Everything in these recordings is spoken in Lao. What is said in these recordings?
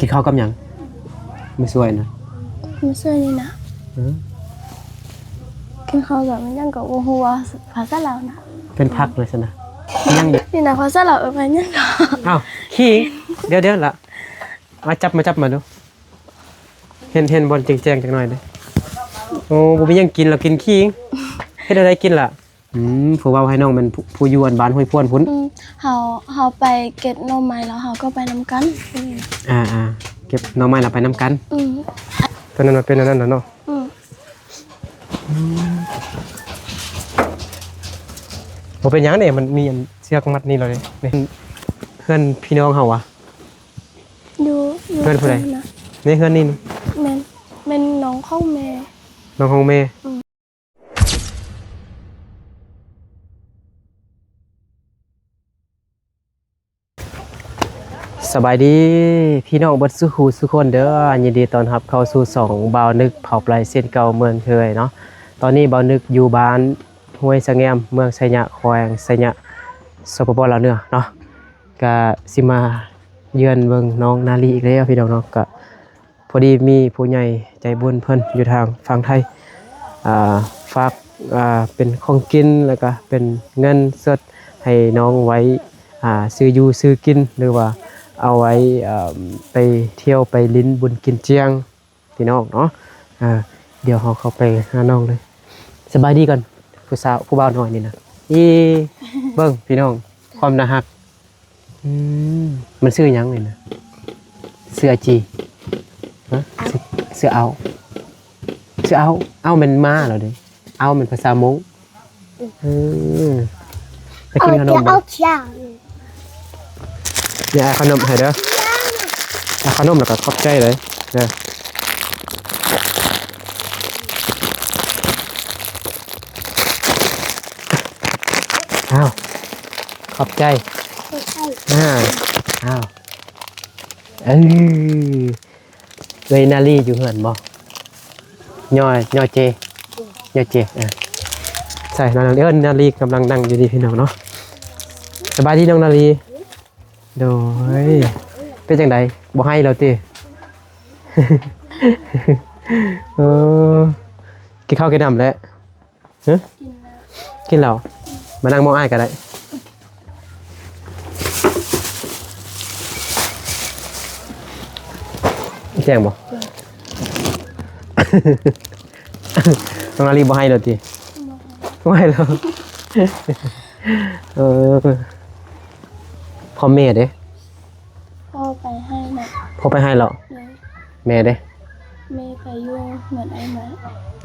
ກິນເຂົ້າກັບຫຍັງ? ມື້ຊ່ວຍນະ ມື້ຊ່ວຍນີ້ນະ ເອີ ກິນເຂົ້າກັບຫຍັງກໍບໍ່ຮູ້ວ່າພາສາລາວນະ ເປັນຜັກເລີຍຊັ້ນນະ ຫຍັງຢູ່ ນີ້ນະ ພາສາລາວເອີ້ນວ່າຫຍັງກໍ ອ້າວ ຂີງ ດຽວໆລະ ມາຈັບ ມາຈັບມາດູ ເຫັນ ເຫັນບ່ອນແຈ້ງໆຈັກໜ້ອຍເດ້ ໂອ້ ບໍ່ມີຫຍັງກິນ ລາວກິນຂີງ ເຮັດແນວໃດກິນລະ? ອືມ ຜູ້ເວົ້າໃຫ້ນ້ອງແມ່ນຜູ້ ຜູ້ຢູ່ອັນບ້ານຫ້ວຍພວນພຸ້ນ ອືມ ເຮົາ ເຮົາໄປເກັບໜໍ່ໄມ້ແລ້ວເຮົາກໍໄປນຳກັນ ອືມ ອ່າໆ ເກັບໜໍ່ໄມ້ແລ້ວໄປນຳກັນ ອືມ ຕອນນັ້ນມັນເປັນອັນນັ້ນແຫຼະເນາະ ອືມ ອືມ ບໍ່ເປັນຫຍັງເດ້ ມັນມີອັນເຊືອກມັດນີ້ແລ້ວເດ້ ນີ້ເຮືອນພີ່ນ້ອງເຮົາຫວາ? ຢູ່ ຢູ່ເຮືອນຜູ້ໃດ? ນະ ໃນເຮືອນນີ້ ແມ່ນ ແມ່ນນ້ອງຂອງແມ່ ນ້ອງຂອງແມ່ ອືມ. ສະບາຍດີພີ່ນ້ອງເບິດສູ່ຜູ້ສູ່ຄົນເດີ ຍິນດີຕ້ອນຮັບເຂົ້າສູ່ຊ່ອງບ່າວນຶກເຜົາໄປເຊັ່ນເກົ່າເໝືອນເຄີຍເນາະ ຕອນນີ້ບ່າວນຶກຢູ່ບ້ານຫ້ວຍສະແງມ ເມືອງໄຊຍະ ແຂວງໄຊຍະ ສປປ ລາວເໜືອເນາະ ກະຊິມາເຢືອນເບິ່ງນ້ອງນາລີອີກແລ້ວພີ່ນ້ອງເນາະ ກະ ພໍດີມີຜູ້ໃຫຍ່ໃຈບຸນເພິ່ນຢູ່ທາງຝັ່ງໄທ ອ່າ ຝາກ ອ່າ ເປັນຂອງກິນ ແລ້ວກະເປັນເງິນສົດໃຫ້ນ້ອງໄວ້ ອ່າ ຊື້ຢູ່ຊື້ກິນ ຫຼືວ່າເອົາໄວ້ ອ່າ ໄປທ່ຽວໄປຫຼິ້ນບຸນກິນຈຽງ ພີ່ນ້ອງເນາະ ອ່າ ດຽວເຮົາເຂົ້າໄປຫານ້ອງເລີຍ ສະບາຍດີກ່ອນ ຜູ້ສາວ ຜູ້ບ່າວນ້ອຍນີ້ນະ ອີ ເບິ່ງພີ່ນ້ອງ ຄວາມໜ້າຮັກ ອືມ ມັນຊື່ຫຍັງນີ້ນະ? ຊື່ອາຈີ ຮະ? ຊື່ ຊື່ເອົາ ຊື່ເອົາ ເອົາແມ່ນໝາແລ້ວເດ້ ເອົາແມ່ນພາສາມົ້ງ ອືມ ເອີ ໄປກິນຂະໜົມບໍ່? ເອົາ ເອົາ ເອົາ ນີ້ ອ້າຍເອົາຂະໜົມໃຫ້ເດີ ເອົາຂະໜົມແລ້ວກໍຂອບໃຈເລີຍເດີ. ອ້າວ ຂອບໃຈ ຂອບໃຈ ອ້າວ ອ້າວ ເອີ ເອື້ອຍນາລີຢູ່ເຮືອນບໍ່? ຍໍ ຍໍເຈ ຍໍເຈ ເອີ ໃຊ່ ນ້ອງນາລີ ເອີ ນາລີກຳລັງນັ່ງຢູ່ນີ້ພີ່ນ້ອງເນາະ ສະບາຍດີນ້ອງນາລີ. ໂດຍ ເປັນຈັ່ງໃດ ບໍ່ໄຫ້ແລ້ວຕິ? ເອີ ກິນເຂົ້າກິນນ້ຳແລ້ວ? ຮະ? ກິນແລ້ວ ກິນແລ້ວ ມານັ່ງໝ່ອງອ້າຍກໍໄດ້. ແຈ້ງບໍ່? ນ້ອງນາລີບໍ່ໄຫ້ແລ້ວຕິ? ບໍ່ໄຫ້ແລ້ວ ເອີ ພໍ່ແມ່ເດ້? ພໍ່ໄປໄຮ່ແລ້ວ ພໍ່ໄປໄຮ່ແລ້ວ ໂດຍ ແມ່ເດ້? ແມ່ໄປຢູ່ເຮືອນອ້າຍໝາ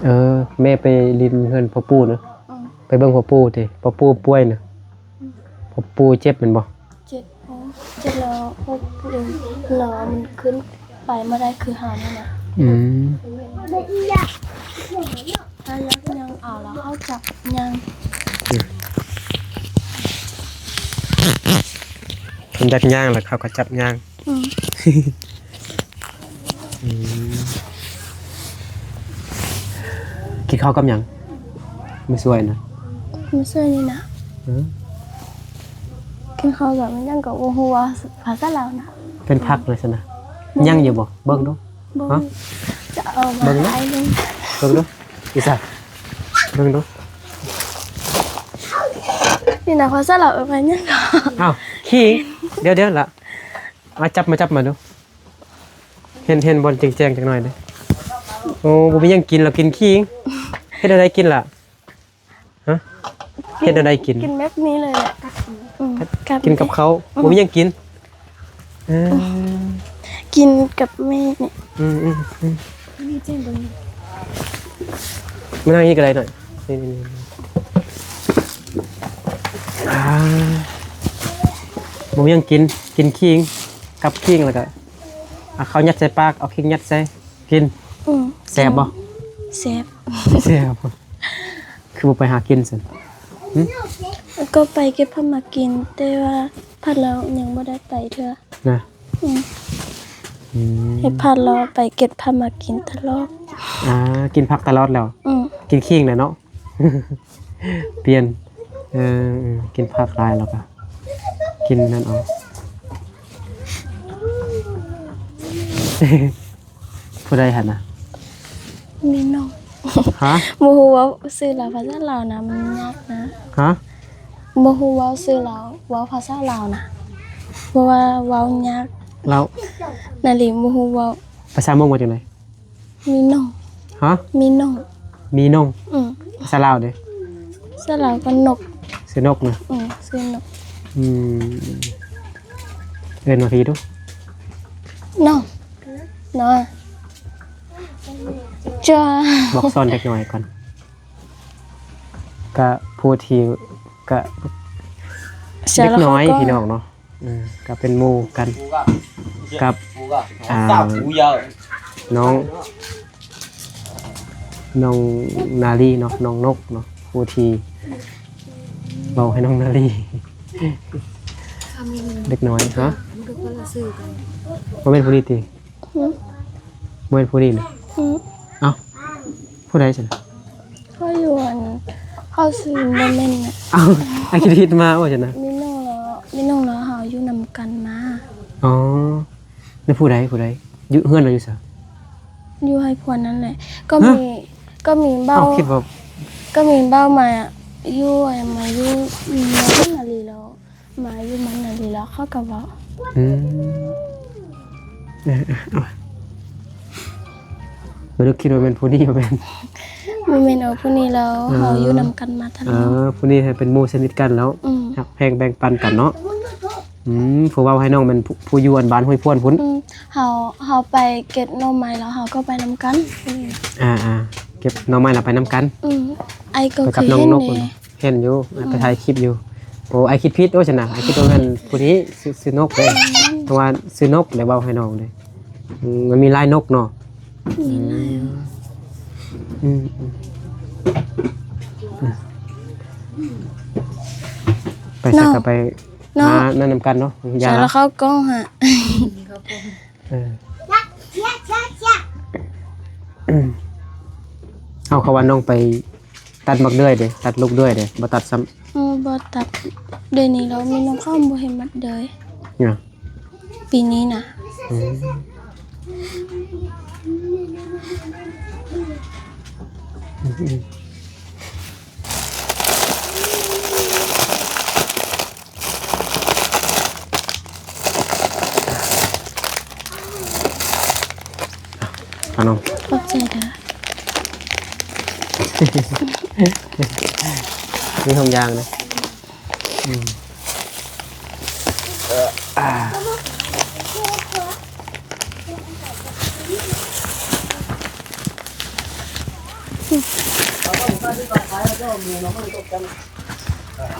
ເອີ ແມ່ໄປຫຼິ້ນເຮືອນພໍ່ປູ່ນະ ອືມ ໄປເບິ່ງພໍ່ປູ່ຕິ ພໍ່ປູ່ປ່ວຍນະ ອືມ ພໍ່ປູ່ເຈັບແມ່ນບໍ່? ເຈັບ ໂອ້ ເຈັບແລ້ວ ເອີ ລາວມັນຂຶ້ນໄປບໍ່ໄດ້ຄືເຮົານີ້ນະ ອືມ ຖ້າຢາກຍ່າງເອົາແລ້ວເຮົາຈັບຍ່າງ ອືມ ເພິ່ນຢາກຍ່າງແລ້ວເຮົາກໍຈັບຍ່າງ ອືມ ອືມ ກິນເຂົ້າກັບຫຍັງ? ມື້ຊ່ວຍນະ ມື້ຊ່ວຍນີ້ນະ ເອີ ກິນເຂົ້າກັບຫຍັງກໍບໍ່ຮູ້ວ່າພາສາລາວນະ ເປັນຜັກເລີຍຊັ້ນນະ ຍັງຢູ່ບໍ່? ເບິ່ງດູ ບໍ່ ຮະ? ຈະເອົາມາໃຫ້ເບິ່ງດູ ເບິ່ງດູ ອີສາ ເບິ່ງດູ ນີ້ນະ ພາສາລາວເອີ້ນວ່າຫຍັງ? ອ້າວ ຂີງ ດຽວໆລະ ມາຈັບ ມາຈັບມາດູ ເຫັນ ເຫັນບ່ອນແຈ້ງໆຈັກໜ້ອຍເດ້ ໂອ້ ບໍ່ມີຫຍັງກິນ ລາວກິນຂີງ ເຮັດແນວໃດກິນລະ? ຮະ? ເຮັດແນວໃດກິນ? ກິນແບບນີ້ເລີຍແຫຼະ ອືມ ກັບ ກິນກັບເຂົ້າ ອືມ ບໍ່ມີຫຍັງກິນ ເອີ ກິນກັບແມ່ນີ້ ອືມໆໆ ມານັ່ງນີ້ກໍໄດ້ໜ້ອຍ ນີ້ໆໆ ອ່າ ບໍ່ມີຫຍັງກິນ ກິນຂີງ ກັບຂີງ ແລ້ວກໍ ເອົາເຂົ້າຍັດໃສ່ປາກ ເອົາຂີງຍັດໃສ່ ກິນ ອືມ ແຊບບໍ່? ແຊບ ແຊບ ຄືບໍ່ໄປຫາກິນຊັ້ນ? ຫຶ? ກໍໄປເກັບຜັກມາກິນ ແຕ່ວ່າພັດລາວຍັງບໍ່ໄດ້ໄປເທື່ອນະ ອືມ ອືມ ໃຫ້ພັດລາວໄປເກັບຜັກມາກິນຕະຫຼອດ ອ່າ ກິນຜັກຕະຫຼອດແລ້ວ ອືມ ກິນຂີງແລ້ວເນາະ ປ່ຽນ ເອີ ກິນຜັກຫຼາຍແລ້ວກະກິນນັ້ນເອົາ ອືມ ຜູ້ໃດຫັ້ນນະ? ມີນ້ອງ. ຮະ? ບໍ່ຮູ້ເວົ້າຊື່ລາວພາສາລາວນະ ມັນຍາກນະ. ຮະ? ບໍ່ຮູ້ເວົ້າຊື່ລາວ ເວົ້າພາສາລາວນະ ເພາະວ່າເວົ້າຍາກ. ລາວ ນາລີບໍ່ຮູ້ເວົ້າ. ພາສາມົ້ງວ່າຈັ່ງໃດ? ມີນ້ອງ. ຮະ? ມີນ້ອງ. ມີນ້ອງ. ອືມ. ພາສາລາວເດ? ພາສາລາວກໍນົກ. ຊື່ນົກນະ? ອືມ ຊື່ນົກ. ອືມ ເອີ້ນມາພີ້ດູ. ນ້ອງ. ນ້ອງ. ຈ້າ ບອກສອນເດັກນ້ອຍກ່ອນ. ກະຜູ້ທີ່ ກະ ເດັກນ້ອຍພີ່ນ້ອງເນາະ. ເອີ ກະເປັນໝູ່ກັນກັບ ອ່າ ນ້ອງ ນ້ອງນາລີເນາະ ນ້ອງນົກເນາະ ຜູ້ທີ່ເວົ້າໃຫ້ນ້ອງນາລີ. ເດັກນ້ອຍ. ຮະ? ບໍ່ແມ່ນຜູ້ນີ້ຕິ? ຫຶ? ບໍ່ແມ່ນຜູ້ນີ້ນະ? ຫຶ? ເອົ້າ ຜູ້ໃດຊັ້ນ? ເຂົາຢູ່ອັນ ເຂົາຊື່ບໍ່ແມ່ນນະ. ເອົ້າ ອ້າຍຄິດຜິດມາວ່າຊັ້ນນະ? ມີນ້ອງລາວ ມີນ້ອງລາວເຮົາຢູ່ນຳກັນມາ. ອໍ ແລ້ວຜູ້ໃດ ຜູ້ໃດ? ຢູ່ເຮືອນລາວຢູ່ໃສ? ຢູ່ໄຮ່ພວນນັ້ນແຫຼະ. ກໍມີ ຮະ? ກໍມີເບົາ ເອົ້າ ຄິດວ່າ ກໍມີເບົາມາຢູ່ ມາຢູ່ນາລີແລ້ວ ມາຢູ່ມັນນາລີແລ້ວເຂົາກໍເວົ້າ. ອືມ ເອີ ເອີ ເອົາ ບໍ່ໄດ້ຄິດວ່າແມ່ນຜູ້ນີ້ ບໍ່ແມ່ນ ບໍ່ແມ່ນ. ເອີ ຜູ້ນີ້ແລ້ວ ເອີ ເຮົາຢູ່ນຳກັນມາຕະຫຼອດ. ເອີ ຜູ້ນີ້ໃຫ້ເປັນໝູ່ສະໜິດກັນແລ້ວ ອືມ ຮັກແພງແບ່ງປັນກັນເນາະ. ອືມ ຜູ້ເວົ້າໃຫ້ນ້ອງແມ່ນຜູ້ ຜູ້ຢູ່ອັນບ້ານຫ້ວຍພວນພຸ້ນ. ອືມ ເຮົາ ເຮົາໄປເກັບໜໍ່ໄມ້ແລ້ວເຮົາກໍໄປນຳກັນ. ອືມ ອ່າໆ ເກັບໜໍ່ໄມ້ແລ້ວໄປນຳກັນ. ອືມ ອ້າຍກໍເຄີຍເຫັນເດ້. ເຫັນຢູ່ ອືມ ໄປຖ່າຍຄລິບຢູ່. ໂອ້ ອ້າຍຄິດຜິດ. ໂອ້ ຊັ້ນນະ ອ້າຍຄິດວ່າແມ່ນຜູ້ນີ້ ຊື່ ຊື່ນົກເດ້. ອືມ ເພາະວ່າຊື່ນົກໄດ້ເວົ້າໃຫ້ນ້ອງເດ້. ອືມ ມັນມີຫຼາຍນົກເນາະ. ມີຫຼາຍ. ອືມ ອືມ ອືມ ໄປໃສກໍໄປ ເນາະ ມານັ້ນນຳກັນເນາະ. ຢ່າລະ ເຂົ້າກ້ອງຫະ. ເອີ ເອົາ ເຂົາວ່ານ້ອງໄປຕັດໝາກເດືອຍເດ້ ຕັດລູກເດືອຍເດ້ ບໍ່ຕັດຊ້ຳ. ເອີ ບໍ່ຕັດ. ດຽວນີ້ລາວມີນ້ອງເຂົາບໍ່ເຫັນໝາກເດືອຍ ຫຍັງ ປີນີ້ນະ. ອືມ ອືມ ອືມ. ຂະໜົມ ຂອບໃຈເດີ. ມີທຸກຢ່າງເນາະ. ອືມ ເອີ ອ່າ.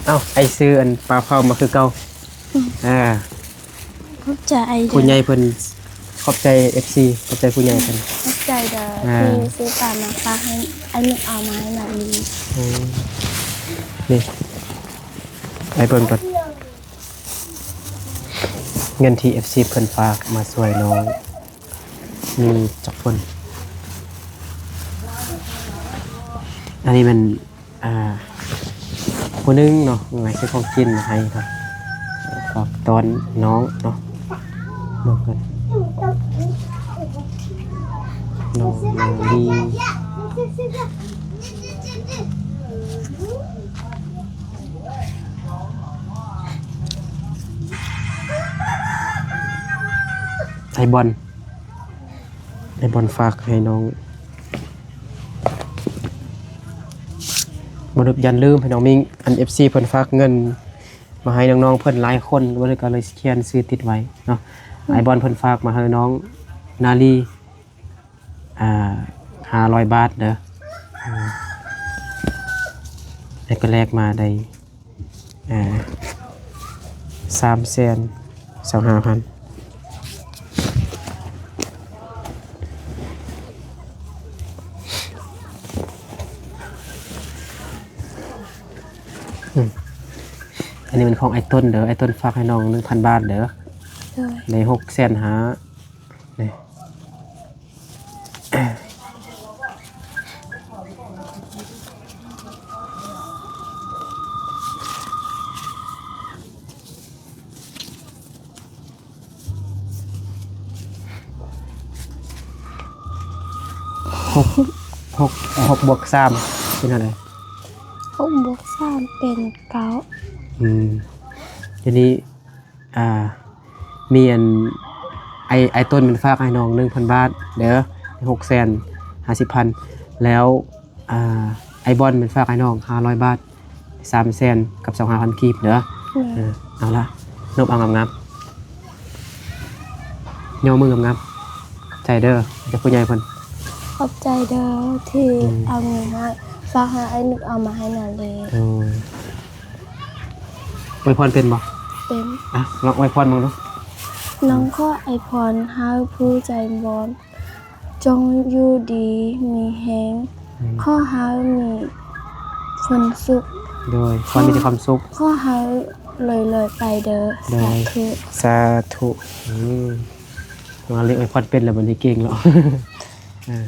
ເອົ້າ ໄອ້ຊື້ອັນປາເຜົາມາຄືເກົ່າ. ອືມ ອ່າ ຂອບໃຈເດີ ຜູ້ໃຫຍ່ເພິ່ນ. ຂອບໃຈເອັຟຊີ ຂອບໃຈຜູ້ໃຫຍ່ເພິ່ນ. ຂອບໃຈເດີ ອ່າ ທີ່ຊື້ປາມາຝາກໃຫ້ ອັນນີ້ເອົາມາໃຫ້ນາລີ. ອືມ ນີ້ ໄປເບິ່ງກ່ອນ. ເງິນທີ່ເອັຟຊີເພິ່ນຝາກມາຊ່ວຍນ້ອງມີຈັກຄົນ? ອັນນີ້ແມ່ນ ອ່າ ຜູ້ໜຶ່ງເນາະ ເອົາໄວ້ຊື້ຂອງກິນມາໃຫ້ເນາະ ຝາກຕ້ອນນ້ອງເນາະ. ເບິ່ງກ່ອນ ນ້ອງນາລີ. ໄອ້ບອນ ໄອ້ບອນຝາກໃຫ້ນ້ອງ. ບໍ່ລືມ ຢ່າລືມໃຫ້ນ້ອງມິງ ອັນເອັຟຊີເພິ່ນຝາກເງິນມາໃຫ້ນ້ອງໆເພິ່ນຫຼາຍຄົນ ບໍ່ລືມ ກໍເລີຍຂຽນຊື່ຕິດໄວ້ເນາະ. ອືມ ໄອ້ບອນເພິ່ນຝາກມາໃຫ້ນ້ອງນາລີ ອ່າ ຫ້າຮ້ອຍບາດເດີ ແລ້ວກໍແລກມາໄດ້ ອ່າ ສາມແສນຊາວຫ້າພັນ. ອືມ ອັນນີ້ແມ່ນຂອງອ້າຍຕົ້ນເດີ ອ້າຍຕົ້ນຝາກໃຫ້ນ້ອງໜຶ່ງພັນບາດເດີ. ໂດຍ ໄດ້ຫົກແສນຫ້າ. ນີ້ ອ ຫົກ ຫົກບວກສາມເປັນເທົ່າໃດ? ຫົກບວກສາມເປັນເກົ້າ. ອືມ ດຽວນີ້ ອ່າ ມີອັນ ໄອ້ ໄອ້ຕົ້ນເພິ່ນຝາກໃຫ້ນ້ອງໜຶ່ງພັນບາດເດີ ຫົກແສນຫ້າສິບພັນ ແລ້ວ ອ່າ ໄອ້ບອນເພິ່ນຝາກໃຫ້ນ້ອງຫ້າຮ້ອຍບາດ ສາມແສນກັບຊາວຫ້າພັນກີບເດີ. ເອີ ເອົາລະ ນົບເອົາງາມໆ ຍໍມືງາມໆ ຂອບໃຈເດີ ຈາກຜູ້ໃຫຍ່ເພິ່ນ. ຂອບໃຈເດີທີ່ ອືມ ເອົາເງິນໃຫ້ ຝາກໃຫ້ອ້າຍນຶກເອົາມາໃຫ້ນາລີ. ໂອ້ຍ ອວຍພອນເປັນບໍ່? ເປັນ. ອ່ະ ລອງອວຍພອນເບິ່ງດູ. ນ້ອງຂໍອວຍພອນໃຫ້ຜູ້ໃຈບອນ ຈົ່ງຢູ່ດີມີແຮງ. ອືມ ຂໍໃຫ້ມີຄວາມສຸກ. ໂດຍ ຂໍໃຫ້ມີແຕ່ຄວາມສຸກ. ຂໍໃຫ້ລວຍໆໄປເດີ. ໂດຍ ສາທຸ ສາທຸ. ອືມ ວ່າເລກອວຍພອນເປັນແລ້ວ ບັດນີ້ເກັ່ງແລ້ວ. ອ່າ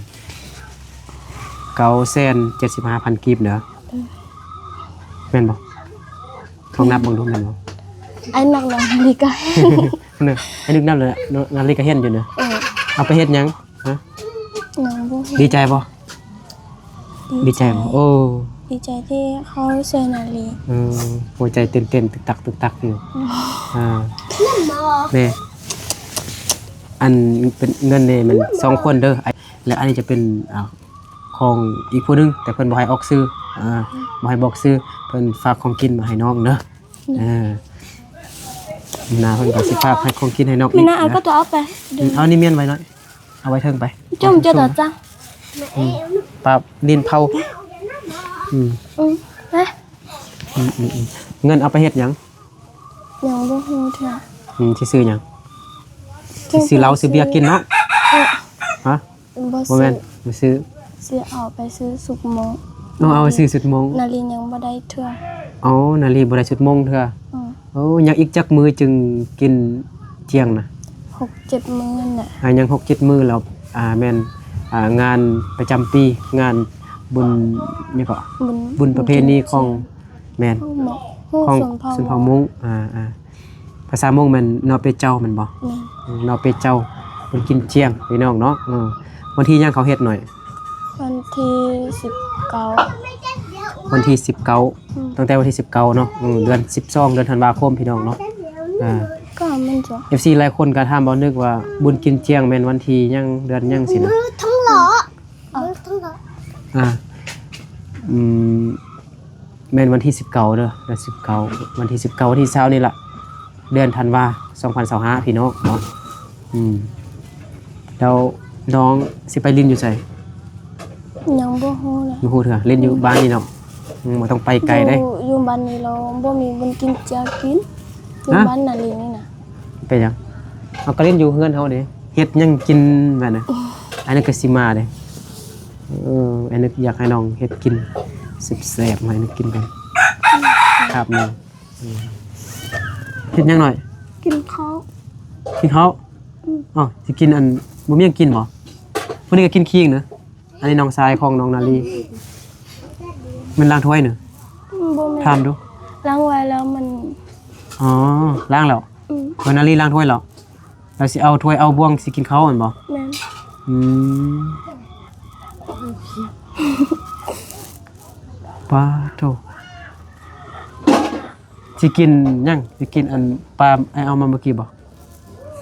ເກົ້າແສນເຈັດສິບຫ້າພັນກີບເດີ. ໂດຍ ແມ່ນບໍ່? ລອງນັບເບິ່ງດູ ແມ່ນບໍ່? ອ້າຍນັກນາລີກະເຫັນ ເນາະ ອ້າຍນຶກນັບແລ້ວ ນາລີກະເຫັນຢູ່ເນາະ. ເອີ ເອົາໄປເຮັດຫຍັງ? ຮະ? ຍັງບໍ່ເຫັນ. ດີໃຈບໍ່? ດີໃຈ. ດີໃຈບໍ່? ໂອ້ ດີໃຈທີ່ເຂົາຊ່ວຍນາລີ. ເອີ ຫົວໃຈເຕັ້ນໆ ຕຶກຕັກ ຕຶກຕັກຢູ່. ອືມ ອ່າ ແມ່ ອັນເປັນເງິນນີ້ມັນສອງຄົນເດີ ແລະ ອັນນີ້ຈະເປັນ ອ່າ ຂອງອີກຜູ້ໜຶ່ງ ແຕ່ເພິ່ນບໍ່ໃຫ້ອອກຊື່ ອ່າ ບໍ່ໃຫ້ບອກຊື່. ເພິ່ນຝາກຂອງກິນມາໃຫ້ນ້ອງເດີ. ເອີ ມື້ໜ້າເພິ່ນກໍຊິຝາກໃຫ້ຂອງກິນໃຫ້ນ້ອງອີກ. ເອົານີ້ມ້ຽນໄວ້ໜ້ອຍ ເອົາໄວ້ເທິງໄປ. ຈຸ້ມເຈົ້າຕາຈັງ ອືມ ປາບດິນເຜົາ. ອືມ ອືມ ນະ ອືມ ອືມ ອືມ ເງິນເອົາໄປເຮັດຫຍັງ? ຍັງບໍ່ຮູ້ເທື່ອ. ອືມ ຊິຊື້ຫຍັງ? ຊິຊື້ເຫຼົ້າຊື້ເບຍກິນເນາະ. ຮະ? ບໍ່ ບໍ່ແມ່ນ ບໍ່ຊື້ ຊິເອົາໄປຊື້ຊຸດມົ້ງ. ເອົາ ເອົາໄປຊື້ຊຸດມົ້ງ. ນາລີຍັງບໍ່ໄດ້ເທື່ອ. ອໍ ນາລີບໍ່ໄດ້ຊຸດມົ້ງເທື່ອ. ອືມ ໂອ້ ຍັງອີກຈັກມື້ຈຶ່ງກິນຈຽງນະ? ຫົກເຈັດມື້ນັ້ນແຫຼະ. ອ່າ ຍັງຫົກເຈັດມື້ແລ້ວ. ອ່າ ແມ່ນ ອ່າ ງານປະຈຳປີ ງານບຸນ ຫຍັງເກາະ ບຸນ ບຸນປະເພນີຂອງ ແມ່ນ ຂອງ ຂອງຊົນເຜົ່າມົ້ງ. ອ່າ ອ່າ ພາສາມົ້ງແມ່ນນໍເປເຈົ້າແມ່ນບໍ່? ແມ່ນ ນໍເປເຈົ້າ ເພິ່ນກິນຈຽງພີ່ນ້ອງເນາະ. ເອີ ວັນທີຫຍັງເຂົາເຮັດໜ້ອຍ? ວັນທີສິບເກົ້າ. ວັນທີສິບເກົ້າ. ອືມ ຕັ້ງແຕ່ວັນທີສິບເກົ້າເນາະ. ເອີ ເດືອນສິບສອງ ເດືອນທັນວາຄົມພີ່ນ້ອງເນາະ. ອ່າ ກໍແມ່ນຈ້ະ ເອັຟຊີຫຼາຍຄົນກໍຖາມບໍ່ນຶກວ່າບຸນກິນຈຽງແມ່ນວັນທີຫຍັງ ເດືອນຫຍັງຊີ້ນະ. ທັງຫຼໍ້ ທັງຫຼໍ້. ອ່າ ອືມ ແມ່ນວັນທີສິບເກົ້າເດີ ເດືອນສິບເກົ້າ ວັນທີສິບເກົ້າ ວັນທີຊາວນີ້ລະ ເດືອນທັນວາ ສອງພັນຊາວຫ້າ ພີ່ນ້ອງເນາະ. ອືມ ແລ້ວນ້ອງຊິໄປຫຼິ້ນຢູ່ໃສ? ຍັງບໍ່ຮູ້ເລີຍ. ບໍ່ຮູ້ເທື່ອ ຫຼິ້ນຢູ່ບ້ານນີ້ເນາະ. ອືມ ບໍ່ຕ້ອງໄປໄກເດ້. ຢູ່ ຢູ່ບ້ານນີ້ແລ້ວບໍ່ມີບຸນກິນຈຽງກິນ. ຢູ່ ຮະ? ບ້ານນາລີນີ້ນະ. ເປັນຫຍັງ? ເຮົາກໍຫຼິ້ນຢູ່ເຮືອນເຮົາເດ້. ເຮັດຫຍັງກິນບາດນະ? ອັນນັ້ນກໍຊິມາເດ້. ເອີ ອັນນີ້ຢາກໃຫ້ນ້ອງເຮັດກິນແຊບໆ ໃຫ້ນ້ອງກິນກັນຄາບໜຶ່ງ. ເຮັດຫຍັງໜ້ອຍ? ກິນເຂົ້າ. ກິນເຂົ້າ? ອືມ. ເອົ້າ ຊິກິນອັນ ບໍ່ມີຫຍັງກິນບໍ່? ຜູ້ນີ້ກໍກິນຄີງນະ. ອັນນີ້ນ້ອງຊາຍຂອງນ້ອງນາລີ. ແມ່ນລ້າງຖ້ວຍນະ? ອືມ ບໍ່ແມ່ນ. ຖາມດູ. ລ້າງໄວ້ແລ້ວມັນ. ອໍ ລ້າງແລ້ວ. ອືມ. ເອີ ນາລີລ້າງຖ້ວຍແລ້ວ. ລາວຊິເອົາຖ້ວຍເອົາບ່ວງຊິກິນເຂົ້າແມ່ນບໍ່? ແມ່ນ. ອືມ ປາໂທ ຊິກິນຫຍັງ? ຊິກິນອັນປາອ້າຍເອົາມາເມື່ອກີ້ບໍ່?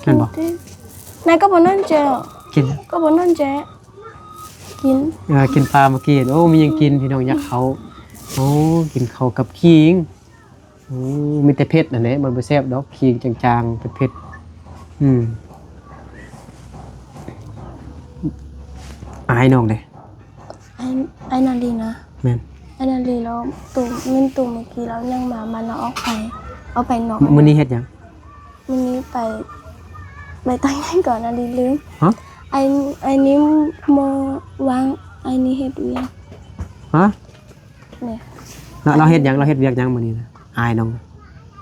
ແມ່ນບໍ່? ນາຍກໍບໍ່ນອນແຈ. ກິນ ກໍບໍ່ນອນແຈ. ກິນ ເອີ ກິນປາເມື່ອກີ້. ໂອ້ ມີຫຍັງກິນ ພີ່ນ້ອງ ຢາກເຂົ້າ. ໂອ້ ກິນເຂົ້າກັບຂີງ. ໂອ້ ມີແຕ່ເຜັດຫັ້ນແຫຼະ ມັນບໍ່ແຊບດອກ ຂີງຈາງໆ ເຜັດໆ. ອືມ ອ້າຍນ້ອງເດ້? ອ້າຍ ອ້າຍນາລີນະ. ແມ່ນ. ອ້າຍນາລີແລ້ວ ໂຕ ແມ່ນໂຕເມື່ອກີ້ແລ້ວຍັງມາ ມາແລ້ວອອກໄປ ອອກໄປນອກ. ມື້ນີ້ເຮັດຫຍັງ? ມື້ນີ້ໄປ ໄປຕັ້ງຫຍັງກ່ອນ ນາລີລືມ. ຮະ? ອ້າຍ ອ້າຍນິມບໍ່ວ່າງ ອ້າຍນິມເຮັດວຽກ. ຮະ? ແມ່ນ. ລາວ ລາວເຮັດຫຍັງ? ລາວເຮັດວຽກຫຍັງມື້ນີ້ນະ? ອ້າຍນ້ອງ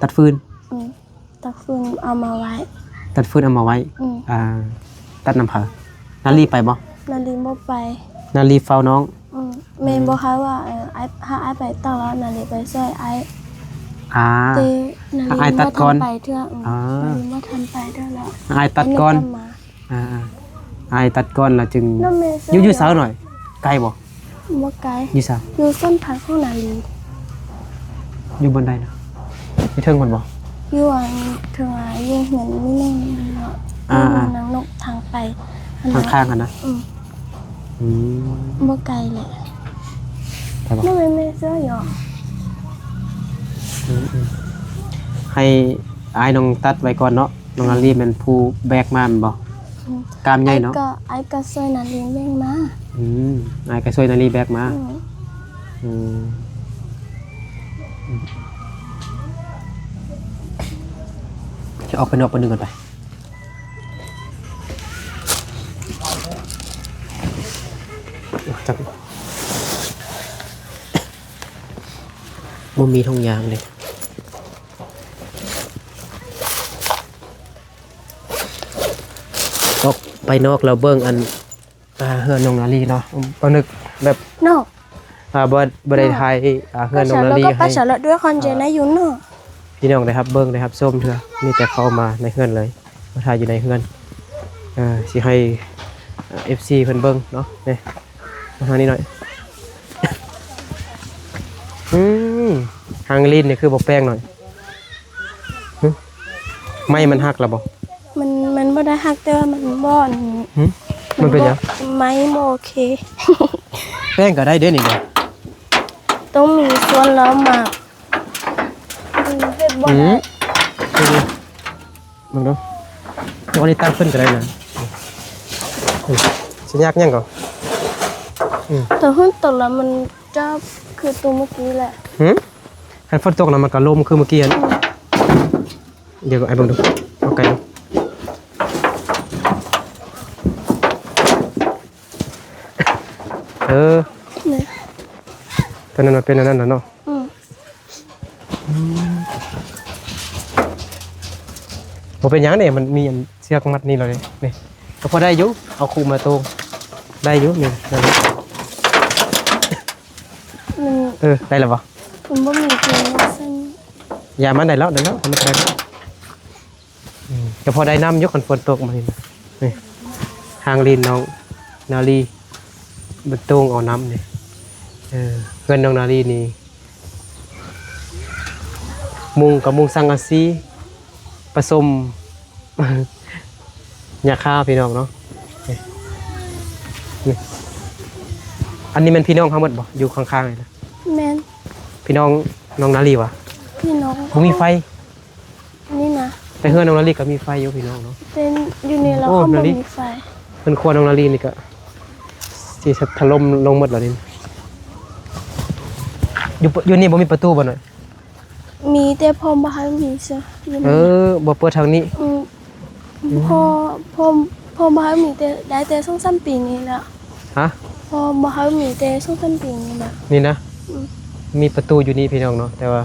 ຕັດຟືນ. ອືມ ຕັດຟືນເອົາມາໄວ້. ຕັດຟືນເອົາມາໄວ້. ອືມ. ອ່າ ຕັດນຳໃຜ? ນາລີໄປບໍ່? ນາລີບໍ່ໄປ. ນາລີເຝົ້ານ້ອງ. ອືມ. ແມ່ນບໍ່ຄະວ່າ ເອີ ອ້າຍ ຖ້າອ້າຍໄປຕັດແລ້ວ ນາລີໄປຊ່ວຍອ້າຍ. ອ່າ ແຕ່ນາລີ ຖ້າອ້າຍຕັດກ່ອນ ບໍ່ທັນໄປເທື່ອ. ອືມ. ອ່າ ນາລີບໍ່ທັນໄປເທື່ອແລ້ວ. ອ້າຍຕັດກ່ອນ. ອ້າຍກະມາ. ອ່າໆ ອ້າຍຕັດກ່ອນແລ້ວຈຶ່ງ ຢູ່ ຢູ່ໃສໜ້ອຍ? ໄກບໍ່? ບໍ່ໄກ. ຢູ່ໃສ? ຢູ່ສວນຜັກຂອງນາລີ. ຢູ່ບ່ອນໃດນະ? ຢູ່ເທິງພຸ້ນບໍ່? ຢູ່ອັນເທິງ ອ່າ ຢູ່ເຮືອນມີນ້ອງເນາະ. ອ່າໆ ຢູ່ນາງນົກທາງໄປຫັ້ນນະ. ທາງຂ້າງຫັ້ນນະ? ອືມ. ອືມ. ບໍ່ໄກແຫຼະ. ໄປບໍ່? ແມ່ນໆ ເຊື່ອຢູ່. ອືມໆ ໃຫ້ອ້າຍນ້ອງຕັດໄວ້ກ່ອນເນາະ. ນ້ອງນາລີແມ່ນຜູ້ແບກມາແມ່ນບໍ່? ອືມ. ກ້າມໃຫຍ່ເນາະ. ອ້າຍກໍ ອ້າຍກໍຊ່ວຍນາລີແບກມາ. ອືມ. ອ້າຍກໍຊ່ວຍນາລີແບກມາ. ອືມ. ອືມ. ອືມ. ຈະອອກໄປນອກບາດໜຶ່ງກ່ອນໄປ. ຈັບ ບໍ່ມີຖົງຢາງເລີຍ. ອອກໄປນອກແລ້ວເບິ່ງອັນ ອ່າ ເຮືອນນ້ອງນາລີເນາະ. ປານຶກແບບ ເນາະ. ອ່າ ບໍ່ ບໍ່ໄດ້ ເນາະ ຖ່າຍ ອ່າ ເຮືອນນ້ອງນາລີໃຫ້ ປະຊາຊົນ ດ້ວຍຄວາມເຈນາຢູ່ເນາະ ອ່າ ພີ່ນ້ອງໄດ້ຮັບເບິ່ງໄດ້ຮັບຊົມເທື່ອ. ມີແຕ່ເຂົ້າມາໃນເຮືອນເລີຍ ມາຖ່າຍຢູ່ໃນເຮືອນ. ເອີ ຊິໃຫ້ ເອັຟຊີ ເພິ່ນເບິ່ງເນາະ. ນີ້ ມາທາງນີ້ໜ້ອຍ. ອືມ ຫາງລີ້ນນີ້ຄືບໍ່ແປງໜ້ອຍ. ຫຶ ໄມ້ມັນຫັກແລ້ວບໍ່? ມັນ ມັນບໍ່ໄດ້ຫັກ ແຕ່ວ່າມັນບໍ່ ຫຶ ມັນເປັນຫຍັງ? ໄມ້ບໍ່ໂອເຄ. ແປງກໍໄດ້ເດ້ນີ້ນະ. ຕ້ອງມີສ່ວນລະໝາກ. ອືມ ເຮັດບໍ່ໄດ້. ອືມ ເບິ່ງດູ ເອົາອັນນີ້ຕັ້ງຂຶ້ນກໍໄດ້ນະ. ອືມ ຊິຍາກຫຍັງກໍ ອືມ ແຕ່ເຫັນຕົກແລ້ວມັນຈະຄືຕົວເມື່ອກີ້ແຫຼະ. ຫຶ ຄັນຝົນຕົກນະ ມັນກໍລົ້ມຄືເມື່ອກີ້ຫັ້ນ. ອືມ ດຽວໃຫ້ເບິ່ງດູ ເອົາໄກດູ. ເອີ ນີ້ ຕົວນັ້ນມັນເປັນອັນນັ້ນແຫຼະເນາະ. ອືມ ອືມ ບໍ່ເປັນຫຍັງເດ້ ມັນມີອັນເຊືອກມັດນີ້ແລ້ວເດ້. ນີ້ ກໍພໍໄດ້ຢູ່ ເອົາຄຸມາໂຕງໄດ້ຢູ່ນີ້. ມັນ ເອີ ໄດ້ແລ້ວບໍ່? ມັນບໍ່ມີໂຕງຊັ້ນ. ຢ່າ ມັນໄດ້ແລ້ວ ໄດ້ແລ້ວ ມັນໄດ້ແລ້ວ. ອືມ ກໍພໍໄດ້ນ້ຳຢູ່ ຄັນຝົນຕົກມານີ້ນະ. ນີ້ ຫາງລີ້ນນ້ອງນາລີ ມັນໂຕ່ງເອົານ້ຳນີ້. ເອີ ເຮືອນນ້ອງນາລີນີ້ ມຸງກໍມຸງສັງກະສີ ປະສົມຫຍ້າຄາ ພີ່ນ້ອງເນາະ. ນີ້ ນີ້ ອັນນີ້ແມ່ນພີ່ນ້ອງເຮົາໝົດບໍ່? ຢູ່ຂ້າງໆນີ້ນະ. ແມ່ນ. ພີ່ນ້ອງນ້ອງນາລີຫວາ? ພີ່ນ້ອງ. ບໍ່ມີໄຟ? ນີ້ນະ ແຕ່ເຮືອນນ້ອງນາລີກໍມີໄຟຢູ່ ພີ່ນ້ອງເນາະ. ແຕ່ຢູ່ນີ້ລະ ໂອ້ ເຂົາບໍ່ມີໄຟ. ເຮືອນຄົວນ້ອງນາລີນີ້ກໍຊິຖະຫຼົ່ມລົງໝົດແລ້ວນີ້. ຢູ່ ຢູ່ນີ້ບໍ່ມີປະຕູບໍ່ນ້ອຍ? ມີ ແຕ່ພໍ່ບໍ່ໃຫ້ມີເຊື່ອ. ເອີ ບໍ່ເປີດທາງນີ້. ອືມ ອືມ ພໍ່ ພໍ່ ພໍ່ບໍ່ໃຫ້ມີ ແຕ່ໄດ້ແຕ່ສອງສາມປີນີ້ລະ. ຮະ? ພໍ່ບໍ່ໃຫ້ມີແຕ່ສອງສາມປີນີ້ນະ. ນີ້ນະ? ອືມ ມີປະຕູຢູ່ນີ້ ພີ່ນ້ອງເນາະ ແຕ່ວ່າ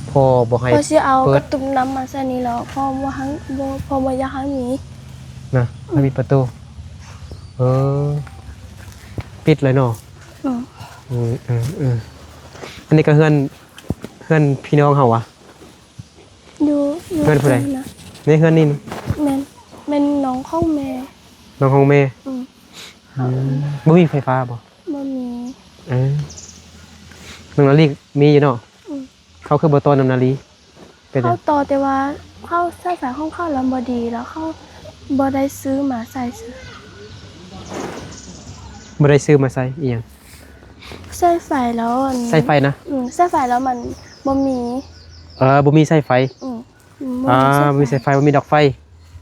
ພໍ່ບໍ່ໃຫ້ເປີດ. ພໍ່ຊິເອົາກະຕຸ່ມນ້ຳມາໃສ່ນີ້ແລ້ວ ພໍ່ບໍ່ໃຫ້ ບໍ່ ພໍ່ບໍ່ຢາກໃຫ້ມີນະ. ອືມ ໃຫ້ມີປະຕູ. ເອີ ປິດເລີຍເນາະ. ອືມ ເອີ ເອີ ເອີ ອັນນີ້ກໍເຮືອນ ເຮືອນພີ່ນ້ອງເຮົາຫວາ? ຢູ່ ຢູ່ ເຮືອນຜູ້ໃດ? ໃນເຮືອນນີ້. ແມ່ນ ແມ່ນນ້ອງຂອງແມ່. ນ້ອງຂອງແມ່. ອືມ ອືມ ບໍ່ມີໄຟຟ້າບໍ່? ບໍ່ມີ. ເອີ ນ້ອງນາລີມີຢູ່ເນາະ. ອືມ ເຂົາຄືບໍ່ຕໍ່ນຳນາລີ? ເປັນຫຍັງ? ເຂົາຕໍ່ ແຕ່ວ່າເຂົາສາຍໄຟຂອງເຂົາລະບໍ່ດີ ລະເຂົາບໍ່ໄດ້ຊື້ມາໃສ່. ບໍ່ໄດ້ຊື້ມາໃສ່ອີ່ຫຍັງ? ສາຍໄຟລະ ອັນ ສາຍໄຟນະ? ອືມ ສາຍໄຟລະມັນບໍ່ມີ. ເອີ ບໍ່ມີສາຍໄຟ. ອືມ ບໍ່ມີສາຍໄຟ ອ່າ ບໍ່ມີສາຍໄຟ ບໍ່ມີດອກໄຟ.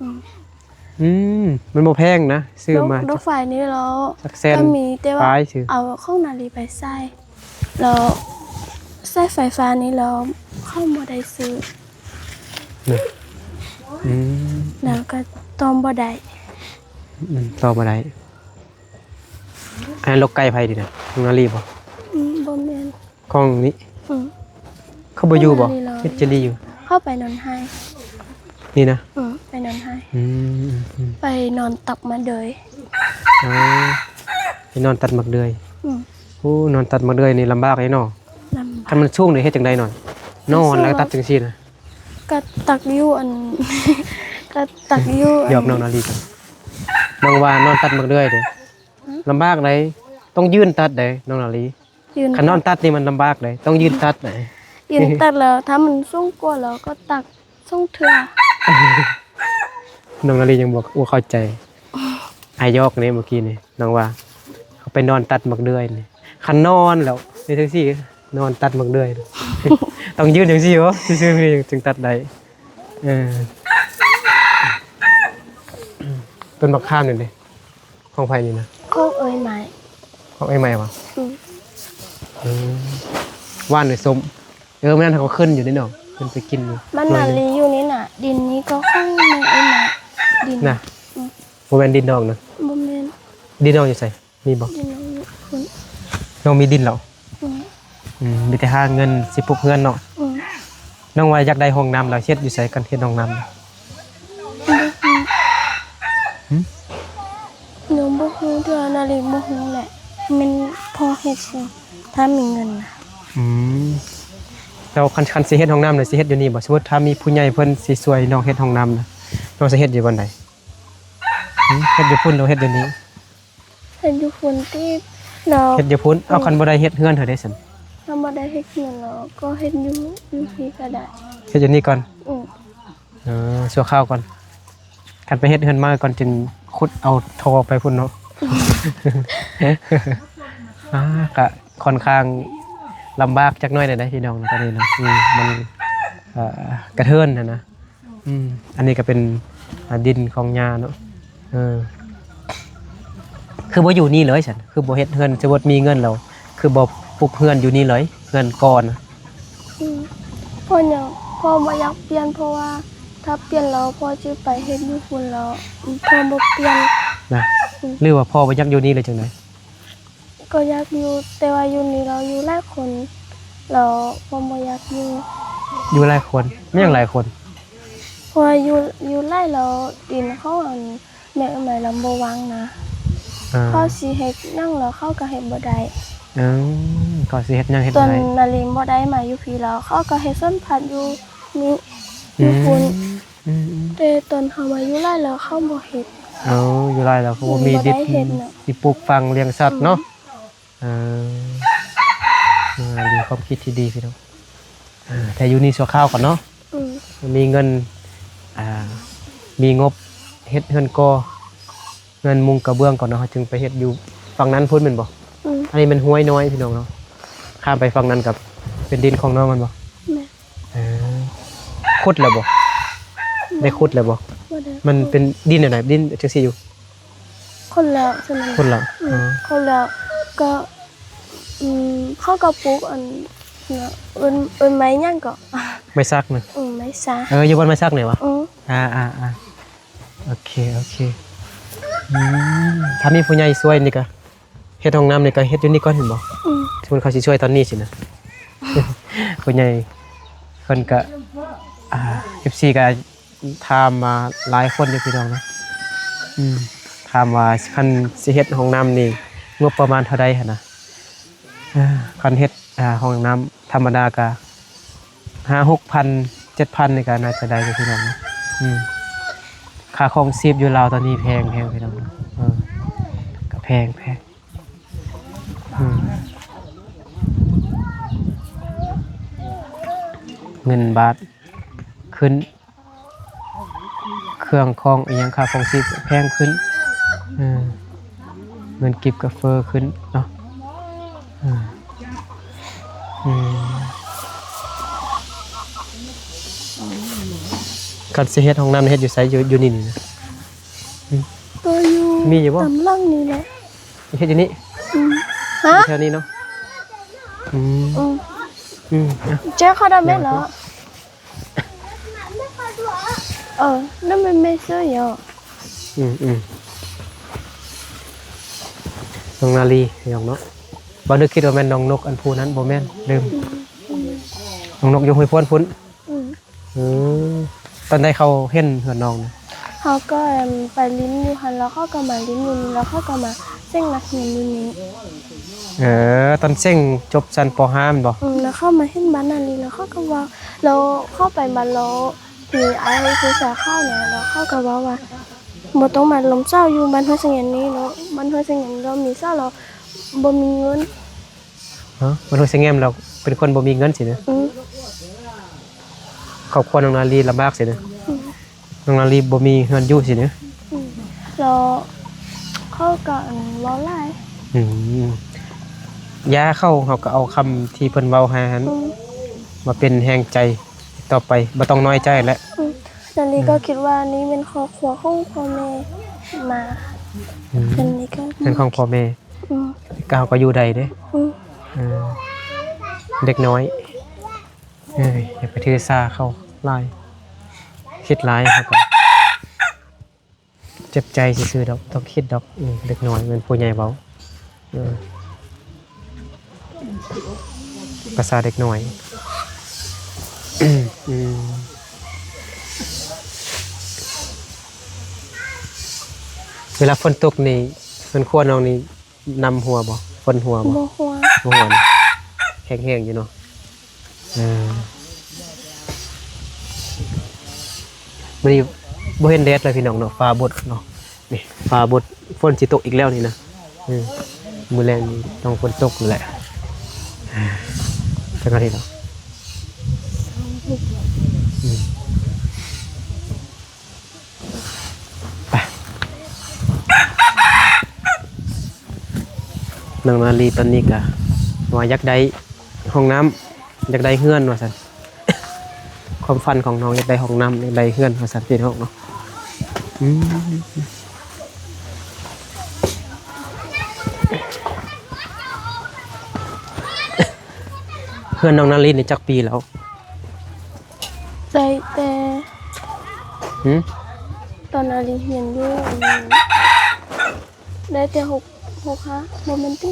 ອືມ ອືມ ມັນບໍ່ແພງນະ ຊື້ມາ ດອກ ດອກໄຟນີ້ລະ ຈັກແສນ ກໍມີ ແຕ່ວ່າເອົາຂອງນາລີໄປໃສ່ ແລ້ວສາຍໄຟຟ້ານີ້ລະເຂົາບໍ່ໄດ້ຊື້. ອືມ ແລ້ວກໍຕໍ່ບໍ່ໄດ້. ອືມ ຕໍ່ບໍ່ໄດ້. ອັນນັ້ນລົກໄກ່ໃຜນີ້ນະ? ນ້ອງນາລີບໍ່? ອືມ ບໍ່ແມ່ນ. ຂອງນີ້. ອືມ ເຂົາບໍ່ຢູ່ບໍ່? ເຮັດຈັ່ງໃດຢູ່? ເຂົາໄປນອນໄຮ່. ນີ້ນະ? ອືມ ໄປນອນໄຮ່. ອືມ ອືມ ໄປນອນຕັດໝາກເດືອຍ. ອໍ ໄປນອນຕັດໝາກເດືອຍ. ອືມ ໂອ້ ນອນຕັດໝາກເດືອຍນີ້ລຳບາກເດ້ເນາະ. ລຳບາກ. ຄັນມັນສູງນີ້ເຮັດຈັ່ງໃດນອນ? ນອນແລ້ວກໍຕັດຈັ່ງຊີ້ນະ? ກໍຕັກຢູ່ອັນ ກໍຕັກຢູ່ ຢອກນ້ອງນາລີ. ນ້ອງວ່ານອນຕັດໝາກເດືອຍເດ້. ລຳບາກໃດ໋ ຕ້ອງຢືນຕັດໃດ໋ ນ້ອງນາລີ. ຢືນ ຄັນນອນຕັດນີ້ມັນລຳບາກໃດ໋ ຕ້ອງຢືນຕັດໃດ໋. ຢືນຕັດແລ້ວ ຖ້າມັນສູງກວ່າແລ້ວກໍຕັດສອງເທື່ອ. ນ້ອງນາລີຍັງບໍ່ ບໍ່ເຂົ້າໃຈ. ອ້າຍຫຍອກນີ້ເມື່ອກີ້ນີ້ ນ້ອງວ່າເຂົາໄປນອນຕັດໝາກເດືອຍນີ້ ຄັນນອນແລ້ວເຮັດຈັ່ງຊີ້ ນອນຕັດໝາກເດືອຍ ຕ້ອງຢືນຈັ່ງຊີ້ບໍ ຊື່ໆນີ້ຈຶ່ງຕັດໄດ້. ເອີ ຕົ້ນໝາກຂາມນີ້ເດ້ ຂອງໃຜນີ້ນະ? ຂອງເອື້ອຍໃໝ່. ຂອງເອື້ອຍໃໝ່ຫວາ? ອືມ ອືມ ຫວານຫຼືສົ້ມ? ເອີ ມື້ນັ້ນເຮົາກໍຂຶ້ນຢູ່ເດ້ເນາະ ຂຶ້ນໄປກິນຢູ່. ມັນນະລີຢູ່ນີ້ນະ ດິນນີ້ກໍຂອງເອື້ອຍໃໝ່ ດິນນະ. ອືມ ບໍ່ແມ່ນດິນນ້ອງນະ? ບໍ່ແມ່ນ. ດິນນ້ອງຢູ່ໃສ? ມີບໍ່? ດິນນ້ອງຢູ່ພຸ້ນ. ນ້ອງມີດິນແລ້ວ? ອືມ ອືມ ມີແຕ່ຫາເງິນຊິປຸກເຮືອນເນາະ. ອືມ ນ້ອງວ່າຢາກໄດ້ຫ້ອງນ້ຳແລ້ວ ເຮັດຢູ່ໃສກັນ ເຮັດຫ້ອງນ້ຳ? ບໍ່ຮູ້. ຫຶ? ຍັງບໍ່ຮູ້ເທື່ອ ນາລີບໍ່ຮູ້ແຫຼະ ແມ່ນພໍ່ເຮັດຊິ ຖ້າມີເງິນນະ. ອືມ ແລ້ວຄັນ ຄັນຊິເຮັດຫ້ອງນ້ຳນີ້ ຊິເຮັດຢູ່ນີ້ບໍ່? ສົມມຸດຖ້າມີຜູ້ໃຫຍ່ເພິ່ນຊິຊ່ວຍນ້ອງເຮັດຫ້ອງນ້ຳນະ ນ້ອງຊິເຮັດຢູ່ບ່ອນໃດ? ຫຶ? ເຮັດຢູ່ພຸ້ນ ຫຼືເຮັດຢູ່ນີ້? ເຮັດຢູ່ພຸ້ນຕິ ແລ້ວເຮັດຢູ່ພຸ້ນ. ເອົາ ອືມ ຄັນບໍ່ໄດ້ເຮັດເຮືອນເທື່ອເດຊັ້ນ? ຄັນບໍ່ໄດ້ເຮັດເຮືອນແລ້ວ ກໍເຮັດຢູ່ ຢູ່ພີ້ກໍໄດ້. ເຮັດຢູ່ນີ້ກ່ອນ? ອືມ ເອີ ຊົ່ວຄາວກ່ອນ ຄັນໄປເຮັດເຮືອນໃໝ່ກ່ອນ ຈຶ່ງຂຸດເອົາທໍ່ໄປພຸ້ນເນາະ. ອືມ ອ່າ ກະຂ້ອນຂ້າງລຳບາກຈັກໜ້ອຍແດ່ເດ້ພີ່ນ້ອງ ຕອນນີ້ເນາະ. ອືມ ມັນ ເອີ ກະເທີນຫັ້ນນະ. ອືມ ອັນນີ້ກໍເປັນ ອ່າ ດິນຂອງຍ່າເນາະ. ເອີ ຄືບໍ່ຢູ່ນີ້ເລີຍຊັ້ນ? ຄືບໍ່ເຮັດເຮືອນ ສົມມຸດມີເງິນແລ້ວ ຄືບໍ່ປຸກເຮືອນຢູ່ນີ້ເລີຍ ເຮືອນກ່ອນນະ? ອືມ ເພາະຫຍັງ ພໍ່ບໍ່ຢາກປ່ຽນ ເພາະວ່າຖ້າປ່ຽນແລ້ວ ພໍ່ຊິໄປເຮັດຢູ່ພຸ້ນແລ້ວ ພໍ່ບໍ່ປ່ຽນນະ. ອືມ ຫຼືວ່າພໍ່ບໍ່ຢາກຢູ່ນີ້ ຫຼືຈັ່ງໃດ? ກໍຢາກຢູ່ ແຕ່ວ່າຢູ່ນີ້ລາວຢູ່ຫຼາຍຄົນ ແລ້ວພໍ່ບໍ່ຢາກຢູ່. ຢູ່ຫຼາຍຄົນ? ແມ່ນຫຍັງຫຼາຍຄົນ? ເພາະວ່າຢູ່ ຢູ່ຫຼາຍແລ້ວ ດິນຂອງອັນແມ່ເອື້ອຍໃໝ່ລຳບໍ່ວ່າງນະ. ເອີ ເຂົາຊິເຮັດຫຍັງແລ້ວເຂົາກໍເຮັດບໍ່ໄດ້. ເອີ ເຂົາຊິເຮັດຫຍັງເຮັດບໍ່ໄດ້. ຕອນນາລີບໍ່ໄດ້ມາຢູ່ພີ້ແລ້ວ ເຂົາກໍເຮັດສວນຜັກຢູ່ນີ້ ຢູ່ພຸ້ນ. ອືມ ອືມໆ ແຕ່ຕອນເຮົາມາຢູ່ຫຼາຍແລ້ວເຂົາບໍ່ເຮັດ. ເອີ ຢູ່ຫຼາຍແລ້ວເຂົາບໍ່ມີດິນ ບໍ່ໄດ້ເຮັດເນາະ ຊິປູກຝັງລ້ຽງສັດເນາະ. ອືມ ເອີ ເອີ ມີຄວາມຄິດທີ່ດີພີ່ນ້ອງ. ເອີ ແຕ່ຢູ່ນີ້ຊົ່ວຄາວກ່ອນເນາະ. ອືມ ມີເງິນ ອ່າ ມີງົບເຮັດເຮືອນກໍ່ ເຮືອນມຸງກະເບື້ອງກ່ອນເນາະ ເຮົາຈຶ່ງໄປເຮັດຢູ່ຝັ່ງນັ້ນພຸ້ນແມ່ນບໍ່? ອືມ ອັນນີ້ແມ່ນຫ້ວຍນ້ອຍພີ່ນ້ອງເນາະ ຂ້າມໄປຝັ່ງນັ້ນກໍເປັນດິນຂອງນ້ອງແມ່ນບໍ່? ແມ່ນ. ເອີ ຂຸດແລ້ວບໍ່? ບໍ່ ໄດ້ຂຸດແລ້ວບໍ່? ບໍ່ໄດ້. ມັນເປັນດິນແນວໃດ? ດິນຈັ່ງຊີ້ຢູ່? ຂຸດແລ້ວ ຊັ້ນນັ້ນ. ຂຸດແລ້ວ. ອືມ ເອີ ຂຸດແລ້ວກໍ ອືມ ເຂົາກໍປູກອັນ ເອີ້ນ ເອີ້ນໄມ້ຫຍັງເກາະ? ໄມ້ສັກນະ? ອືມ ໄມ້ສັກ. ເອີ ຢູ່ບ່ອນໄມ້ສັກນີ້ຫວາ? ອືມ ອ່າໆໆ ໂອເຄ ໂອເຄ. ອືມ ຖ້າມີຜູ້ໃຫຍ່ຊ່ວຍນີ້ກະ ເຮັດຫ້ອງນ້ຳນີ້ກະເຮັດຢູ່ນີ້ກ່ອນແມ່ນບໍ່? ອືມ ສົມມຸດເຂົາຊິຊ່ວຍຕອນນີ້ຊີ້ນະ ຜູ້ໃຫຍ່ເພິ່ນກະ ອ່າ ເອັຟຊີກະຖາມມາຫຼາຍຄົນຢູ່ພີ່ນ້ອງນະ. ອືມ ຖາມວ່າຄັນຊິເຮັດຫ້ອງນ້ຳນີ້ ງົບປະມານເທົ່າໃດຫັ້ນນະ? ເອີ ຄັນເຮັດ ອ່າ ຫ້ອງນ້ຳທຳມະດາກະຫ້າຫົກພັນ ເຈັດພັນນີ້ກະໜ້າຈະໄດ້ຢູ່ພີ່ນ້ອງເນາະ. ອືມ ຄ່າຄອງຊີບຢູ່ລາວຕອນນີ້ແພງ ແພງພີ່ນ້ອງເນາະ. ເອີ ກະແພງ ແພງ. ອືມ ເງິນບາດຂຶ້ນ ເຄື່ອງຂອງອີ່ຫຍັງ ຄ່າຄອງຊີບແພງຂຶ້ນ. ເອີ ເງິນກີບກໍເຟີ້ຂຶ້ນເນາະ. ເອີ ອືມ ຄັນຊິເຮັດຫ້ອງນ້ຳເຮັດຢູ່ໃສ? ຢູ່ ຢູ່ນີ້ນີ້ນະ? ອືມ ກໍຢູ່ ມີຢູ່ບໍ່? ຕາມຫຼັງນີ້ແຫຼະ. ເຮັດຢູ່ນີ້? ອືມ ຮະ? ຢູ່ແຖວນີ້ເນາະ? ອືມ ອືມ ອືມ ເຈົ້າເຂົ້າໄດ້ແມ່ນເນາະ? ເອີ ນັ້ນມັນແມ່ນເສື້ອຫຍັງ? ອືມໆ ນ້ອງນາລີຫຍັງເນາະ? ບໍ່ນຶກຄິດວ່າແມ່ນນ້ອງນົກອັນຜູ້ນັ້ນ ບໍ່ແມ່ນ ລືມ. ອືມ ນ້ອງນົກຢູ່ຫ້ວຍໂພນພຸ້ນ. ອືມ ເອີ ຕອນໃດເຂົາເຫັນເຮືອນນ້ອງນະ? ເຮົາກໍ ອັ່ນ ໄປຫຼິ້ນຢູ່ຫັ້ນ ແລ້ວເຂົາກໍມາຫຼິ້ນຢູ່ນີ້ ແລ້ວເຂົາກໍມາເສັງນັກຮຽນຢູ່ນີ້. ເອີ ຕອນເສັງຈົບຊັ້ນ ປໍຫ້າ ແມ່ນບໍ່? ອືມ ແລ້ວເຂົາມາເຫັນບ້ານນາລີ ແລ້ວເຂົາກໍເວົ້າ ແລ້ວເຂົາໄປບ້ານ ແລ້ວມີອ້າຍຜູ້ຊາຍເຂົານະ ແລ້ວເຂົາກໍເວົ້າວ່າ ບໍ່ຕ້ອງມາລົມສາວຢູ່ບ້ານຫ້ວຍສະຫງຽນນີ້ເນາະ. ບ້ານຫ້ວຍສະແງມລາວມີສາວລາວບໍ່ມີເງິນ. ຮະ? ບ້ານຫ້ວຍສະແງມລາວເປັນຄົນບໍ່ມີເງິນຊີ້ນະ? ອືມ. ຄອບຄົວນ້ອງນາລີລຳບາກຊີ້ນະ? ອືມ. ນ້ອງນາລີບໍ່ມີເຮືອນຢູ່ຊີ້ນະ? ອືມ. ແລ້ວເຂົາກໍ ອັນ ເວົ້າຫຼາຍ. ອືມ. ຢ່າ ເຂົາ ເຮົາກໍເອົາຄຳທີ່ເພິ່ນເວົ້າໃຫ້ຫັ້ນ ອືມ ມາເປັນແຮງໃຈຕໍ່ໄປ ບໍ່ຕ້ອງນ້ອຍໃຈແຫຼະ. ອືມ. ນາລີກໍ ອືມ ຄິດວ່ານີ້ແມ່ນຄອບຄົວຂອງພໍ່ແມ່ມາ. ອືມ. ນາລີກໍ ເຮືອນຂອງພໍ່ແມ່. ອືມ. ກໍເຮົາກໍຢູ່ໄດ້ເດ້. ອືມ. ເອີ ເດັກນ້ອຍ ເອີ ຢ່າໄປຖືສາເຂົາຫຼາຍ ຄິດຫຼາຍເຂົາກໍເຈັບໃຈຊື່ໆດອກ ຕ້ອງຄິດດອກ. ອືມ ເດັກນ້ອຍແມ່ນຜູ້ໃຫຍ່ເວົ້າ. ເອີ ພາສາເດັກນ້ອຍ. ອືມ ເວລາຝົນຕົກນີ້ ເຮືອນຄົວນ້ອງນີ້ ນ້ຳຮົ່ວບໍ່? ຝົນຮົ່ວບໍ່? ບໍ່ຮົ່ວ. ບໍ່ຮົ່ວເນາະ ແຂງແຮງຢູ່ເນາະ. ເອີ ມື້ນີ້ບໍ່ເຫັນແດດເລີຍພີ່ນ້ອງເນາະ ຟ້າບົດເນາະ. ນີ້ ຟ້າບົດ ຝົນຊິຕົກອີກແລ້ວນີ້ນະ. ເອີ ມື້ແລງນີ້ຕ້ອງຝົນຕົກແຫຼະ. ຈັກນາທີແລ້ວ? ອືມ. ໄປ ນ້ອງນາລີຕອນນີ້ກະວ່າຢາກໄດ້ຫ້ອງນ້ຳ ຢາກໄດ້ເຮືອນວ່າຊັ້ນ. ຄວາມຝັນຂອງນ້ອງຢາກໄດ້ຫ້ອງນ້ຳ ຢາກໄດ້ເຮືອນວ່າຊັ້ນ ພີ່ນ້ອງເນາະ. ອືມ. ເຮືອນນ້ອງນາລີນີ້ຈັກປີແລ້ວ? ໄດ້ແຕ່ ຫື? ຕອນນາລີຮຽນຢູ່ ອັນ ໄດ້ແຕ່ຫົກ ຫົກ ຫ້າ ບໍ່ແມ່ນຕິ?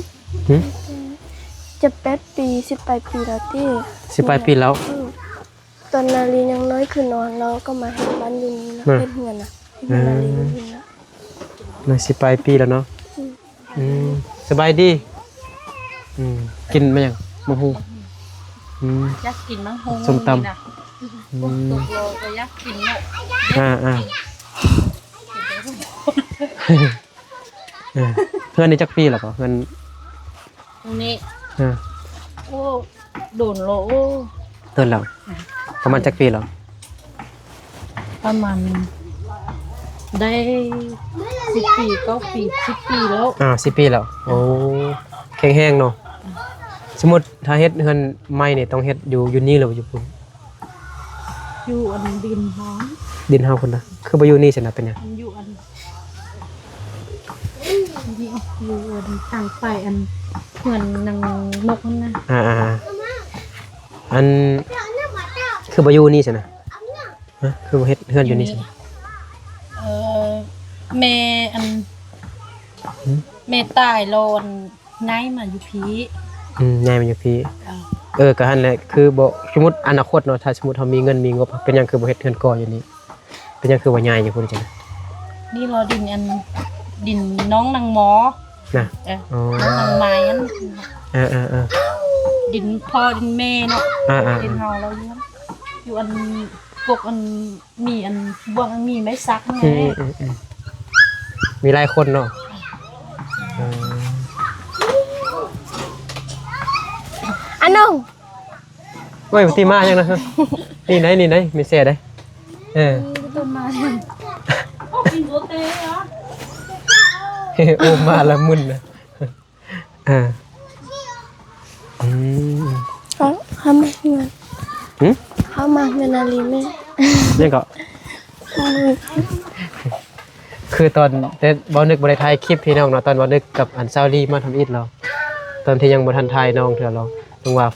ຫື? ຈະແປດປີ ສິບປາຍປີແລ້ວຕິ? ສິບປາຍປີແລ້ວ? ອືມ. ຕອນນາລີຍັງນ້ອຍຄືນ້ອງ ລາວກໍມາເຮັດບ້ານຢູ່ນີ້ນະ ເຮັດເຮືອນນະ ເຮັດເຮືອນນາລີຢູ່ນີ້ນະ. ໜ້ອຍສິບປາຍປີແລ້ວເນາະ. ອືມ. ອືມ ສະບາຍດີ. ອືມ ກິນມາຫຍັງ? ໝາກຫຸ່ງ. ອືມ ຢາກກິນໝາກຫຸ່ງ ສົ້ມຕຳ. ນີ້ນະ. ອືມ ຕົກລົງກໍຢາກກິນເນາະ. ອ່າໆ ເອີ ເຮືອນນີ້ຈັກປີແລ້ວກໍ? ເຮືອນນີ້ ເອີ ໂອ້ ດົນແລ້ວ. ໂອ້ ດົນແລ້ວ. ປະມານຈັກປີແລ້ວ? ປະມານໄດ້ສິບປີ ເກົ້າປີ ສິບປີແລ້ວ. ອ່າ ສິບປີແລ້ວ. ໂອ້ ແຂງແຮງເນາະ. ສົມມຸດຖ້າເຮັດເຮືອນໃໝ່ນີ້ຕ້ອງເຮັດຢູ່ ຢູ່ນີ້ ຫຼືວ່າຢູ່ພຸ້ນ? ຢູ່ອັນດິນເຮົາ ດິນເຮົາພຸ້ນນະ. ຄືບໍ່ຢູ່ນີ້ຊັ້ນນະ ເປັນຫຍັງ? ມັນຢູ່ອັນ ຢູ່ອັນທາງໄປອັນເຮືອນນາງນົກຫັ້ນນະ. ອ່າໆ ອັນ ຄືບໍ່ຢູ່ນີ້ຊັ້ນນະ? ຮະ? ຄືບໍ່ເຮັດເຮືອນຢູ່ນີ້ຊັ້ນ? ເອີ ແມ່ອັນ ຫື? ແມ່ຕາຍແລ້ວ ອັນ ຍ້າຍມາຢູ່ພີ້. ອືມ ຍ້າຍມາຢູ່ພີ້. ເອີ ເອີ ກໍຫັ້ນແຫຼະ ຄືບໍ່ ສົມມຸດອະນາຄົດເນາະ ຖ້າສົມມຸດເຮົາມີເງິນມີງົບ ເປັນຫຍັງຄືບໍ່ເຮັດເຮືອນກໍຢູ່ນີ້? ເປັນຫຍັງຄືບໍ່ຍ້າຍຢູ່ພຸ້ນຈັ່ງ? ນີ້ລະດິນອັນ ດິນນ້ອງນາງມໍນະ. ເອີ ອໍ ນ້ອງນາງໄມ້ຫັ້ນ. ເອີໆໆ ດິນພໍ່ດິນແມ່ເນາະ. ອ່າໆ ດິນເຮົາລະຢູ່ ຢູ່ອັນ ກົກອັນ ມີອັນ ບ່ວງອັນມີໄມ້ສັກແນ່. ອືມໆໆ ມີຫຼາຍຄົນເນາະ. ເອີ ອັນໜຶ່ງ ໂອ້ຍ ຕິມາຫຍັງນະ? ນີ້ໄດ໋ ນີ້ໄດ໋ ມີແຊໄດ໋. ເອີ ອືມ ໂອ້ ມາລະມຶນນະ. ອ່າ ອືມ ເຂົາ ເຂົາມາເຮືອນ. ຫື? ເຂົາມາເຮືອນນາລີແມ່. ຫຍັງເກາະ? ອືມ ຄືຕອນແຕ່ເວົ້ານຶກບໍ່ໄດ້ຖ່າຍຄລິບພີ່ນ້ອງເນາະ ຕອນເວົ້ານຶກກັບອັນຊາວລີມາທຳອິດເນາະ ຕອນທີ່ຍັງບໍ່ທັນຖ່າຍນ້ອງເທື່ອເນາະ ເພິ່ນວ່າ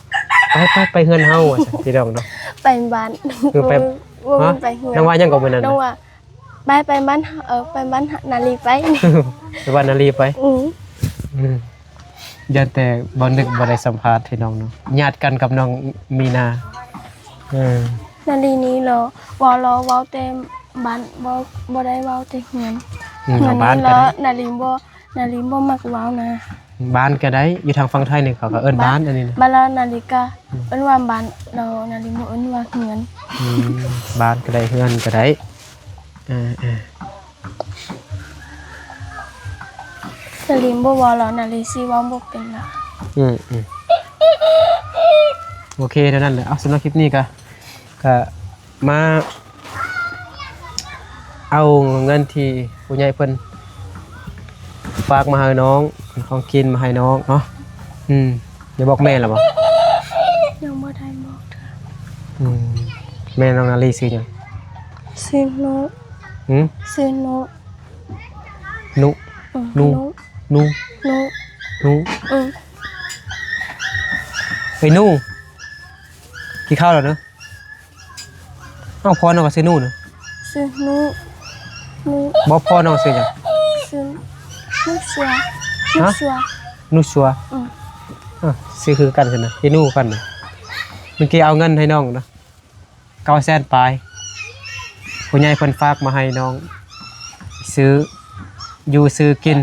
ໄປ ໄປ ໄປເຮືອນເຮົາ ວ່າຊັ້ນ ພີ່ນ້ອງເນາະ ໄປບ້ານ. ຄືໄປ ບໍ່ແມ່ນ ຮະ? ໄປເຮືອນ. ນ້ອງວ່າຫຍັງເກາະມື້ນັ້ນ? ນ້ອງວ່າ ໄປ ໄປບ້ານ ເອີ ໄປບ້ານນາລີໄປ ໄປບ້ານນາລີໄປ. ອືມ ອືມ ຢ້ານແຕ່ບໍ່ນຶກບໍ່ໄດ້ສຳພາດພີ່ນ້ອງເນາະ ຍາດກັນກັບນ້ອງມີນາ. ເອີ ນາລີນີ້ເລາ ເວົ້າ ເລາເວົ້າແຕ່ບ້ານ ບໍ່ ບໍ່ໄດ້ເວົ້າແຕ່ເຮືອນ. ອືມ ເຮືອນນີ້ເລານາລີບໍ່ ນາລີບໍ່ມັກເວົ້ານະ. ບ້ານກໍໄດ້ ຢູ່ທາງຝັ່ງໄທນີ້ເຂົາກໍເອີ້ນບ້ານ ອັນນີ້ນະ ບ້ານລາວນາລີກະ ອືມ ເອີ້ນວ່າບ້ານ ລາວນາລີບໍ່ເອີ້ນວ່າເຮືອນ. ອືມ ບ້ານກໍໄດ້ ເຮືອນກໍໄດ້. ເອີໆ. ນາລີບໍ່ເວົ້າແລ້ວ ນາລີຊິເວົ້າບໍ່ເປັນລະ. ອືມ ອືມ ໂອເຄ ເທົ່ານັ້ນແຫຼະ. ເອົາ ສຳລັບຄລິບນີ້ກະ ກະມາເອົາເງິນທີ່ຜູ້ໃຫຍ່ເພິ່ນຝາກມາໃຫ້ນ້ອງ ເປັນຂອງກິນມາໃຫ້ນ້ອງເນາະ. ອືມ ໄດ້ບອກແມ່ແລ້ວບໍ່? ຍັງບໍ່ໄດ້ບອກເທື່ອ. ອືມ ແມ່ນ້ອງນາລີຊື່ຫຍັງ? ຊື່ນຸ. ຫືມ? ຊື່ນຸ. ນຸ. ອືມ ນຸ ນຸ ນຸ ນຸ. ອືມ ເອີຍ ນຸ ກິນເຂົ້າແລ້ວເນາະ. ເອົ້າ ພໍ່ນ້ອງກໍຊື່ນຸນະ? ຊື່ນຸ ນຸ. ບໍ່ ພໍ່ນ້ອງຊື່ຫຍັງ? ຊື່ນຸຊົວ. ຮະ? ນຸຊົວ. ນຸຊົວ. ອືມ ເອີ ຊື່ຄືກັນຊັ້ນນະ ເອີຍ ນຸກັນນະ. ເມື່ອກີ້ເອົາເງິນໃຫ້ນ້ອງນະ ເກົ້າແສນປາຍ ຜູ້ໃຫຍ່ເພິ່ນຝາກມາໃຫ້ນ້ອງ ຊື້ຢູ່ຊື້ກິນ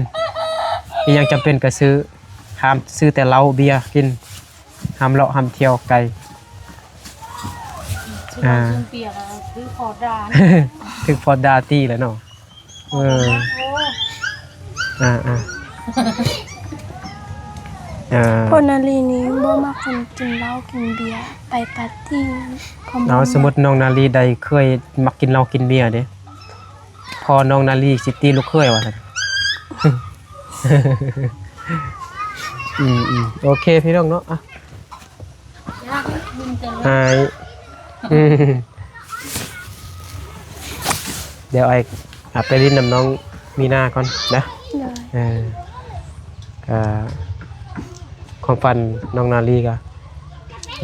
ອີ່ຫຍັງຈຳເປັນກໍຊື້ ຫ້າມຊື້ແຕ່ເຫຼົ້າເບຍກິນ ຫ້າມເລາະຫ້າມທ່ຽວໄກ. ຊື້ເຫຼົ້າ ອ່າ ຊື້ເບຍກໍຖືກພໍ່ດ່າ ຖືກພໍ່ດ່າຕີແຫຼະເນາະ. ເອີ ໂອ້ ອ່າໆ ເອີ ເພາະນາລີນີ້ບໍ່ມັກຄົນກິນເຫຼົ້າກິນເບຍ ໄປປາຕີ້ກໍບໍ່ມັກ. ເອົາ ສົມມຸດນ້ອງນາລີໄດ້ເຄີຍມັກກິນເຫຼົ້າກິນເບຍເດ້ ພໍ່ນ້ອງນາລີຊິຕີລູກເຂີຍວ່າຊັ້ນ. ອືມໆ ໂອເຄ ພີ່ນ້ອງເນາະ ອ່ະ ອ້າຍ ອືມ ດຽວອ້າຍ ອ່າ ໄປຫຼິ້ນນຳນ້ອງມີນາກ່ອນນະ. ໂດຍ ເອີ ກະ ຄວາມຝັນນ້ອງນາລີກະ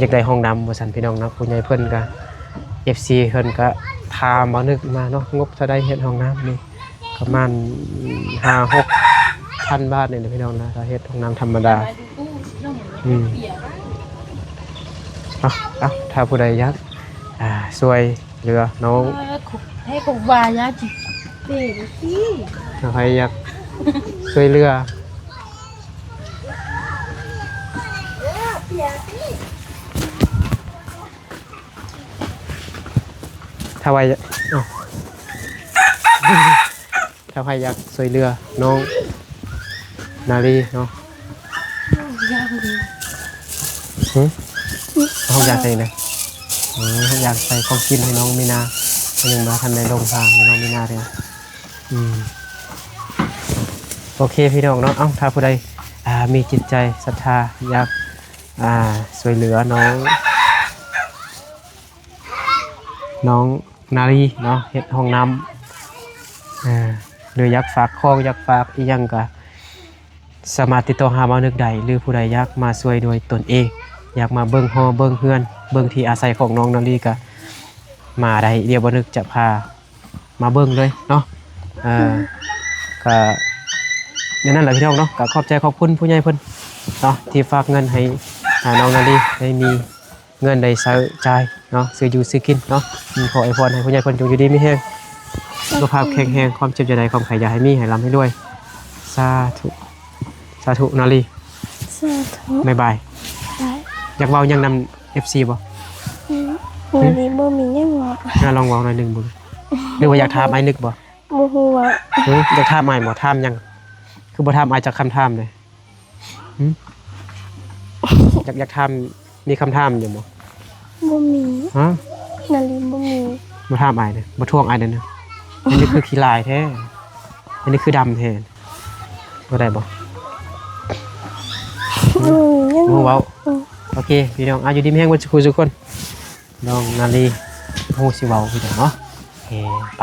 ຢາກໄດ້ຫ້ອງນ້ຳວ່າຊັ້ນ ພີ່ນ້ອງເນາະ. ຜູ້ໃຫຍ່ເພິ່ນກະ ເອັຟຊີ ເພິ່ນກະຖາມບ່າວນຶກມາເນາະ ງົບເທົ່າໃດເຮັດຫ້ອງນ້ຳນີ້? ປະມານຫ້າຫົກພັນບາດນີ້ແຫຼະ ພີ່ນ້ອງນະ ຖ້າເຮັດຫ້ອງນ້ຳທຳມະດາ. ອືມ ເອົາ ເອົາ ຖ້າຜູ້ໃດຢາກ ອ່າ ຊ່ວຍເຫຼືອນ້ອງ ເອີ ໃຫ້ຂອງວ່າຢາກຊິເປດຊິ ຖ້າໃຜຢາກຊ່ວຍເຫຼືອ ຖ້າວ່າ ເອົ້າ ຖ້າໃຜຢາກຊ່ວຍເຫຼືອນ້ອງນາລີເນາະ. ຫຶ? ເອົາຢາກໃສ່ນະ. ເອີ ຢາກໃສ່ຂອງກິນໃຫ້ນ້ອງມີນາ ເພິ່ນຍັງບໍ່ທັນໄດ້ລົງທາງໃຫ້ນ້ອງມີນາເທື່ອ. ອືມ ໂອເຄ ພີ່ນ້ອງເນາະ. ເອົ້າ ຖ້າຜູ້ໃດ ອ່າ ມີຈິດໃຈສັດທາ ຢາກ ອ່າ ຊ່ວຍເຫຼືອນ້ອງ ນ້ອງນາລີເນາະ ເຮັດຫ້ອງນ້ຳ ເອີ ຫຼືຢາກຝາກຂອງ ຢາກຝາກອີ່ຫຍັງກະສາມາດຕິດຕໍ່ຫາບ່າວນຶກໄດ້ ຫຼືຜູ້ໃດຢາກມາຊ່ວຍດ້ວຍຕົນເອງ ຢາກມາເບິ່ງຫໍເບິ່ງເຮືອນ ເບິ່ງທີ່ອາໄສຂອງນ້ອງນາລີກະມາໄດ້. ດຽວບ່າວນຶກຈະພາມາເບິ່ງເລີຍເນາະ. ເອີ ອືມ ກະແນວນັ້ນແຫຼະ ພີ່ນ້ອງເນາະ. ກະຂອບໃຈຂອບຄຸນຜູ້ໃຫຍ່ເພິ່ນເນາະ ທີ່ຝາກເງິນໃຫ້ ອ່າ ນ້ອງນາລີໄດ້ມີ ເງິນໄດ້ໃຊ້ຈ່າຍເນາະ ຊື້ຢູ່ຊື້ກິນເນາະ. ຂໍອວຍພອນໃຫ້ຜູ້ໃຫຍ່ເພິ່ນຈົ່ງຢູ່ດີມີແຮງ ສຸຂະພາບແຂງແຮງ ຄວາມເຈັບຢ່າໄດ້ ຄວາມໄຂ້ຢ່າໃຫ້ມີ ໃຫ້ລ່ຳໃຫ້ລວຍ. ສາທຸ ສາທຸນາລີ. ສາທຸ. ບາຍບາຍ. ບາຍ. ຢາກເວົ້າຫຍັງນຳເອັຟຊີບໍ່? ອືມ ນາລີບໍ່ມີຫຍັງເວົ້າ. ນາລອງເວົ້າໜ້ອຍໜຶ່ງເບິ່ງ ຫຼືວ່າຢາກຖາມອ້າຍນຶກບໍ່? ບໍ່ຮູ້ວ່າ ຫື ຢາກຖາມອ້າຍບໍ່? ຖາມຫຍັງ? ຄືບໍ່ຖາມອ້າຍຈັກຄຳຖາມເລີຍ? ຫື ຢາກ ຢາກຖາມ ມີຄຳຖາມຢູ່ບໍ່? ບໍ່ມີ. ຮະ? ນາລີບໍ່ມີ. ບໍ່ຖາມອ້າຍເດີ ບໍ່ທວງອ້າຍເດີ. ອັນນີ້ຄືຂີ້ລາຍແທ້ ອັນນີ້ຄືດຳແທ້. ບໍ່ໄດ້ບໍ່? ບໍ່ມີຫຍັງ. ບໍ່ເວົ້າ. ອືມ ໂອເຄ ພີ່ນ້ອງ ອາ ຢູ່ດີມີແຮງເບິດສູ່ຜູ້ສູ່ຄົນ. ນ້ອງນາລີຮູ້ຊິເວົ້າຄືຫຍັງເນາະ. ໂອເຄ ໄປ.